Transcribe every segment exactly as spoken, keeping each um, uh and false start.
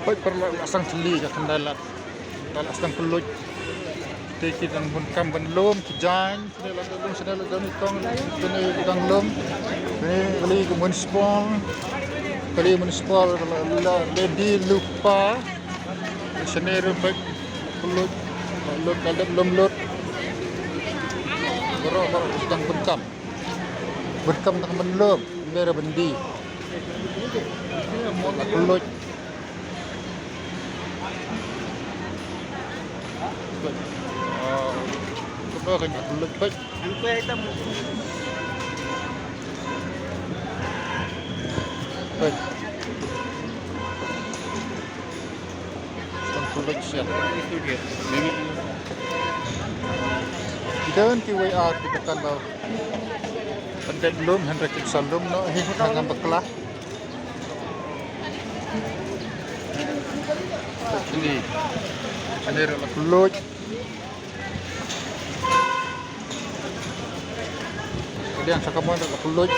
Peit, paralok la sdang tylli ka khyndai lad. La sdang pynluid. Te ki dang bun kam ban lum, ki jaiñ. Shane la dang lum, shane la dang itong, shane la dang lum. Shane kali ka municipal. Kali municipal la, la ready lypa. Shane ruh peit pynluid. Lut, la dep lum lut. Baroh, baroh sdang bun kam. Bun kam tang ban lum. Ym dei ruh ban die. La pynluid. Kumno kan ka pynluid peit. Peit. Kan pynluid sian. Don kiwei ar ki ba kan ba pyndep lum, hynrei kim sa lum noh hi, ha ngam bakla. Shane, shane ruh la pynluid. Ka liang sha kamon ruh la pynluid.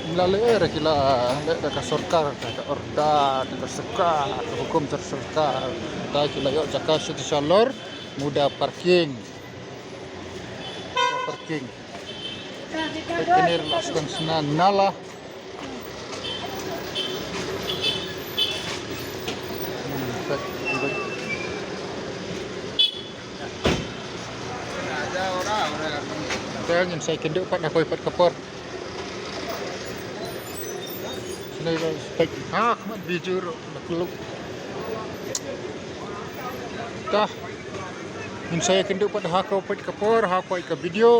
Ym lah leh ei, ki la leh da ka sorkar, ka order, ka sorkar, ka hukum sorkar. Da ki la ïoh jaka sha shalor, mut da parking. Parking. Peit, kane ruh la sdang shna nala. Hmm, peit, peit. Te ngin sa ïakynduh pat ha kawei pat ka por. Shane la peit. Ha, khmat video ruh la kylluid. Te ngin sa ïakynduh pat ha kawei pat ka por, ha kawei ka video.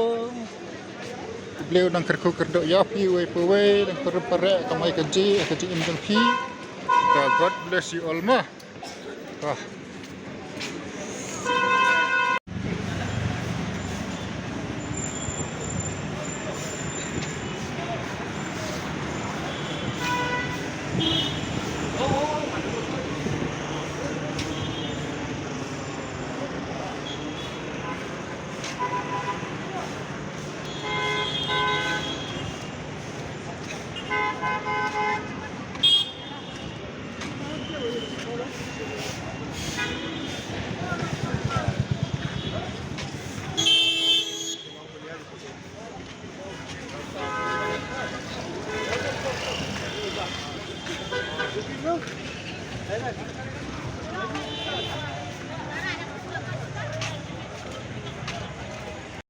Khublei, nang kyrkhu kyrdoh ïa phi uwei pa uwei, nang pyrem pyrem, kamai kajih, ka jingim jong phi. Ka God bless you all ma. Ka.